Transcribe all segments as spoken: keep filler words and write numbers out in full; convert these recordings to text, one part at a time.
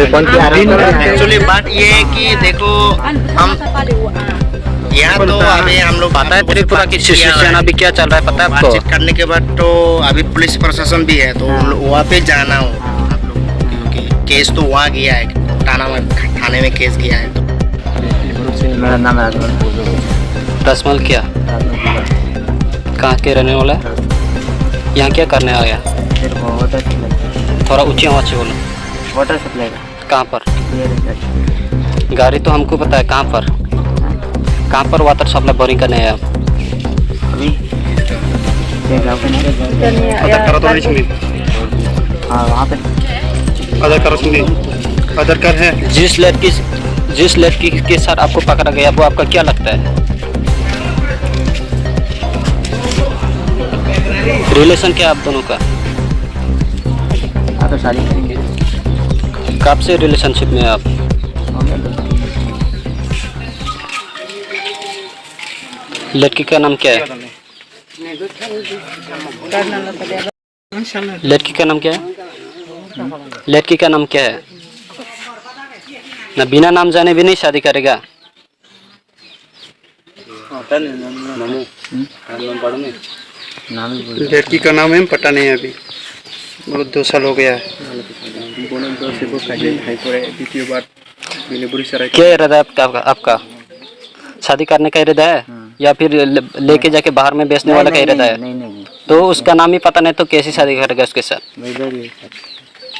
एक्चुअली बात ये है कि देखो, हम यहाँ तो अभी हम लोग पता है त्रिपुरा की सिचुएशन अभी क्या चल रहा है, पता है आपको? बातचीत करने के बाद तो अभी पुलिस प्रशासन भी है, तो उन लोग वहाँ पे जाना हो आप लोग, क्योंकि केस तो वहाँ गया है, थाना में, थाने में केस गया है। मेरा नाम है राजमल। राजमल क्या? राजमल कुमार। कहाँ के रहने वाला है? राजमल। यहाँ क्या करने आया? मेरे को वाटर सप्लाई। थोड़ा ऊंची आवाज से बोलो। वाटर सप्लाई का। कहाँ पर? ये रहा। गाड़ी तो हमको पता है, कहाँ पर? हाँ। कहाँ पर वाटर सप्लाई बोरिंग करने आया? अभी ये गाँव का नहीं। आधार कार्ड तो नहीं सुनी। हाँ, वहाँ पे। आधार कार्ड सुनी। आधार कार्ड है। जिस लड़की, जिस लड़की के साथ आपको पकड़ा गया, वो आपका क्या लगता है? रिलेशन क्या आप दोनों का? हाँ, तो शादी करेंगे। कब से रिलेशनशिप में आप? हो गया दो साल। लड़की का नाम क्या है? लड़की का नाम क्या है? लड़की का नाम क्या है? ना, बिना नाम जाने भी नहीं शादी करेगा। लड़की का नाम है, पता नहीं है अभी, बहुत दो साल हो गया है। क्या इरादा है आपका, आपका? शादी करने का इरादा है, हाँ। या फिर ले-, लेके जाके बाहर में बेचने वाला का इरादा है? नहीं, नहीं, नहीं। तो उसका नाम ही पता नहीं, तो कैसी शादी करेगा उसके साथ? वही बोलिए सर।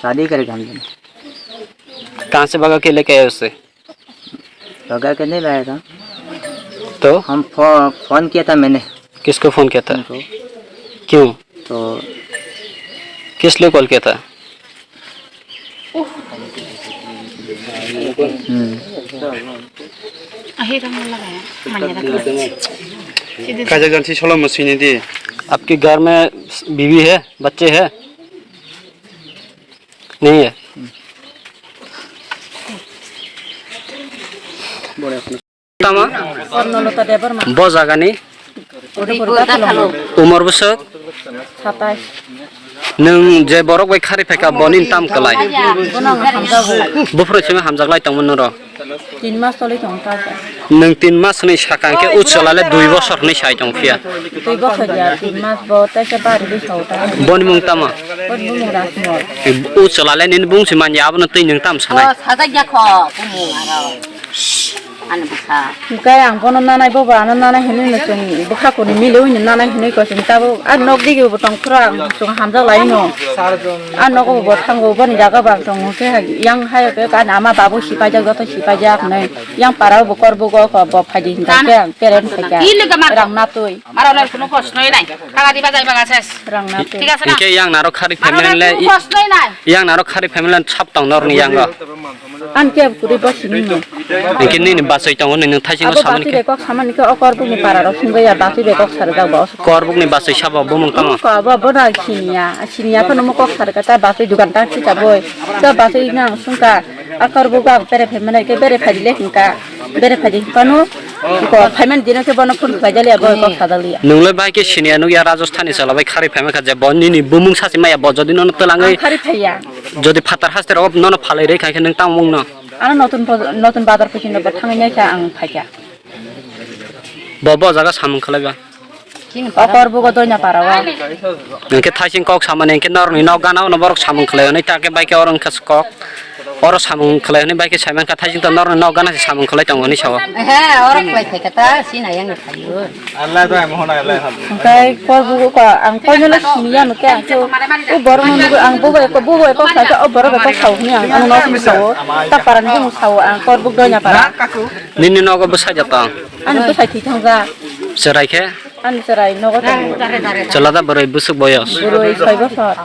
शादी करेगा हम दोनों। कहाँ से भगा के लेके आए उससे? भगा के नहीं लाया था। तो? हम फो-, फोन किया था मैंने। किसको फोन किया था? उनको। क्यों? तो किस लिए कॉल किया था? हम्म। Kaijak jansi solo mo sini di. आपके घर में बीवी है, बच्चे हैं? नहीं है। Tama? Bo jagani? Umor bwswk? Nwng je borok bai khari phaikha, boni tam kwlai? Buphuru simi hamjaklai tongmani norok? Nwng tin mas hwnwi sakha, hwnkhe ucholale dui bosor hwnwi sai tong phiya. Dui bosor ya, tin mas bo teisa bari bwsao ta. Boni mung tamo? Boni bumung Rajmol. Ucholale nini bung si manya, abono twi nwng tam sanai? Sajak ya kho, bumung aro. Ani bwsa. Hwnkhe ang bono nanai, bobo ano nanai hinwi no chwng bwkha kuni mili wngno nanai hinwi ko chwng tabuk. Ang nok digi bo tong phuru ang chwng hamjak lai no. Ang nogo bo thango, boni jaga bo ang tongo khe yang hai khe ani ama babu sipaijak, joto sipaijak hinwi. Yang para bo kor bo go ko bo phaidi hinka khe ang peren phaikha. Rang natwi. Mara lai kuno kosnoi nai. Kaga di bajai baga ses. Rang natwi. Thik ase na? Hwnkhe yang narok khari family le. Kosnoi nai. Yang narok khari family sap tong norni yango. Ang khe kwrwi bo simi no. Hwnkhe nini bachai tongo, nini thaising abo samani bachai khe. Bai kok samani khe o Korbukni para rok sungwi ya, bachai bai kok sarjak bo. Korbukni bachai sabo bumung tamo? Ko abo bo na siniya, siniya phano mo kok sarka ta bachai dugan ta si ta boi. Ta bachai nang sungka a Korbuk ang bere phai mane khe bere phai le hinka. Bere phai phano ko phai man dino khe bono phone khlai jali abo kok sadali ya. Nungle bai khe siniya nuk ya Rajasthani sala bai khari phai kha je bo nini bumung sasi maya bo jodi nono twlangwi. Ang khari phai ya. Jodi phatar haste rogo nono phalai rwi khai khe nwng tamo wngno? Ano notun bo-, notun bazar phuchino bo thangwi nai kha ang phaikha. Bo, bo jaga samung khlaiba? O Korbugo Doina para o. Hwnkhe thaising kok samani hwnkhe norokni nok gana ono borok samung khlai hwnwi ta khe bai khe oro wngkha kok. Oro samung khlai hwnwi bai khe sai mankha thaising to norokni nok gana se samung khlai tongo hwnwi sao. He, oro khlai phaikha ta, sina yang phaio. Hwnkhe Korbugo ko ang koinolo siniya hwnkhe ang khe o borokno nugwi ang bubo eko, bubo eko khlaikha o borok eko sao hwnwi ang ano nok sao. Ta parani bumo sao ang Korbuk Doina para. Nini nogo bwsai da tong? Ani bwsai thwi thangja. Chwrai khe? Ani chwrai nogo tongo. Chwla da bwrwi bwswk boyos? Bwrwi soi bosor.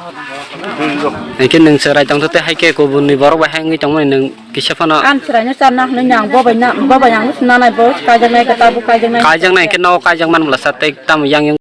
Hwnkhe nwng chwrai tongthote hai khe kubunni borok bai hai wngwi tongmani nwng kisa phano. Ani chwraino charna hwnwi nang bobai na, bobai ang nanai bo kaijaknai khe tabuk kaijaknai. Kaijaknai hwnkhe nogo kaijak man bwla sa tei tamo yang yang.